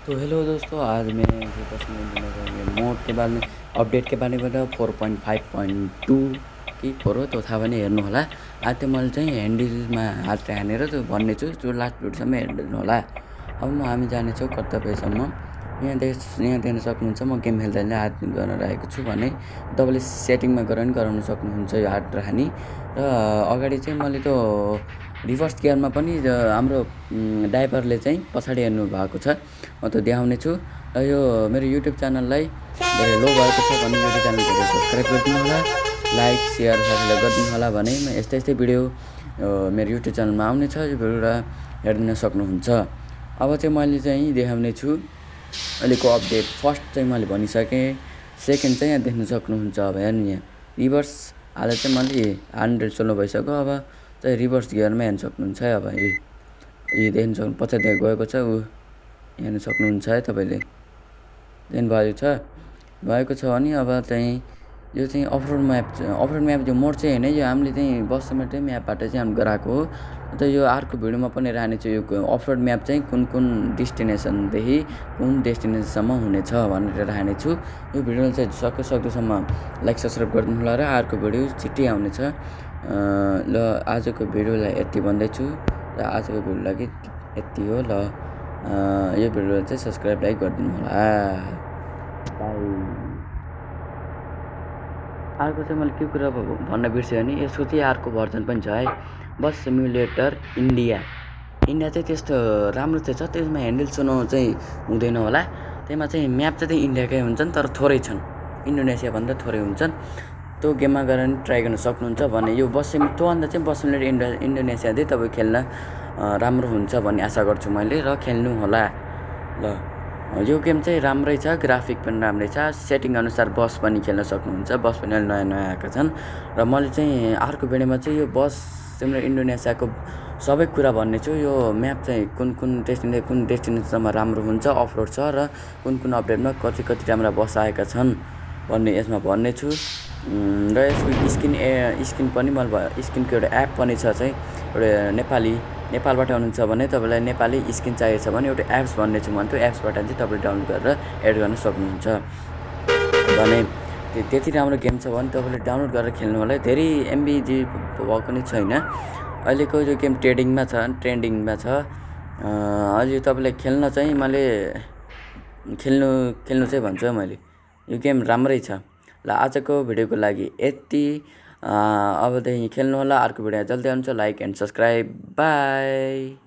तो हेलो दोस्तों, आज मैं आपके पास में देना चाहूँगी मोड के बारे में, अपडेट के बारे में 4.5.2 कि 4 हो त्यो थाहा भने हेर्नु होला। आज त्यो मैले चाहिँ ह्यान्डलमा हात हानेर त्यो भन्ने छु, त्यो लास्ट भिडियोसम्म हेर्नु होला। अब हामी जानेछौँ कर्तव्यसम्म। यहाँ देख्न सक्नुहुन्छ म गेम खेल्दा हात गर्न राखेको छु भने तपाईँले सेटिङमा गएर पनि गराउन सक्नुहुन्छ यो हात राख्ने। र अगाडि चाहिँ मैले त्यो रिभर्स गियरमा पनि हाम्रो ड्राइभरले चाहिँ पछाडि हेर्नु भएको छ, म त्यो देखाउने छु। र यो मेरो युट्युब च्यानललाई धेरै लो भएको छ भने युट्युब च्यानल सब्सक्राइब गरिदिनु होला, लाइक सेयर साथीलाई गरिदिनु होला भने यस्तै भिडियो मेरो युट्युब च्यानलमा आउने छ। यो भिडियो हेरिदिन सक्नुहुन्छ। अब चाहिँ मैले चाहिँ देखाउने छु अहिलेको अपडेट। फर्स्ट चाहिँ मैले भनिसकेँ, सेकेन्ड चाहिँ यहाँ देख्न सक्नुहुन्छ। अब हेर्नु यहाँ रिभर्स हाल चाहिँ मैले 100 चल्नु भइसक्यो। अब चाहिँ रिभर्स गियरमा हेर्न सक्नुहुन्छ है। अब यी देख्न सक्नु पछाडि गएको छ, ऊ हेर्न सक्नुहुन्छ है तपाईँले। भएको छ भने अब चाहिँ यो चाहिँ अफरोड म्याप जो मोड चाहिँ होइन, यो हामीले चाहिँ बस सिमुलेटर म्यापबाट चाहिँ हामी गराएको हो। अन्त यो अर्को भिडियोमा पनि राख्ने छु। यो अफरोड म्याप चाहिँ कुन डेस्टिनेसनदेखि कुन डेस्टिनेसनसम्म हुनेछ भनेर राख्ने छु। यो भिडियोलाई चाहिँ सक्दोसम्म लाइक सब्सक्राइब गरिदिनु होला र अर्को भिडियो छिट्टै आउनेछ। ल आजको भिडियोलाई यति भन्दैछु र आजको भिडियो लागि यति हो। ल यो भिडियोलाई चाहिँ सब्सक्राइब लाइक गरिदिनु होला। बाई। अर्को चाहिँ मैले के कुरा भन्न बिर्सेँ भने यसको चाहिँ अर्को भर्जन पनि छ है, बस सिमुलेटर इन्डिया चाहिँ त्यस्तो राम्रो थिएछ। त्यसमा ह्यान्डल चुनाउ चाहिँ हुँदैन होला। त्यसमा चाहिँ म्याप चाहिँ इन्डियाकै हुन्छन्, तर थोरै छन्, इन्डोनेसियाभन्दा थोरै हुन्छन्। त्यो गेममा गएर पनि ट्राई गर्न सक्नुहुन्छ भने यो त्योभन्दा चाहिँ बस सिमुलेटर इन्डोनेसिया चाहिँ तपाईँ खेल्न राम्रो हुन्छ भन्ने आशा गर्छु मैले, र खेल्नु होला। ल यो गेम चाहिँ राम्रै छ, ग्राफिक पनि राम्रै छ, सेटिङ अनुसार बस पनि खेल्न सक्नुहुन्छ। बस पनि अहिले नयाँ आएका छन्। र मैले चाहिँ अर्को भिडियोमा चाहिँ यो बस सिमुलेटर इन्डोनेसियाको सबै कुरा भन्ने छु। यो म्याप चाहिँ कुन डेस्टिनेसनमा राम्रो हुन्छ, अफरोड छ, र कुन अपडेटमा कति राम्रा बस आएका छन् भन्ने यसमा भन्ने छु। र यसको स्किन पनि मैले स्किनको एउटा एप पनि छ चाहिँ एउटा नेपालबाट हुनुहुन्छ भने तपाईँलाई नेपाली स्किन चाहिएको छ भने एउटा एप्स भन्ने छु भने त्यो एप्सबाट चाहिँ तपाईँले डाउनलोड गरेर एड गर्न सक्नुहुन्छ भने त्यति राम्रो गेम छ भने तपाईँले डाउनलोड गरेर खेल्नु होला। धेरै एमबी भएको नि छैन। अहिलेको यो गेम ट्रेन्डिङमा छ। अहिले तपाईँले खेल्न चाहिँ मैले खेल्नु चाहिँ भन्छु मैले। यो गेम राम्रै छ। ल आजको भिडियोको लागि यति। अबदेखि खेल्नु होला। अर्को भिडियो जल्दी आउँछ। Like and subscribe. बाई।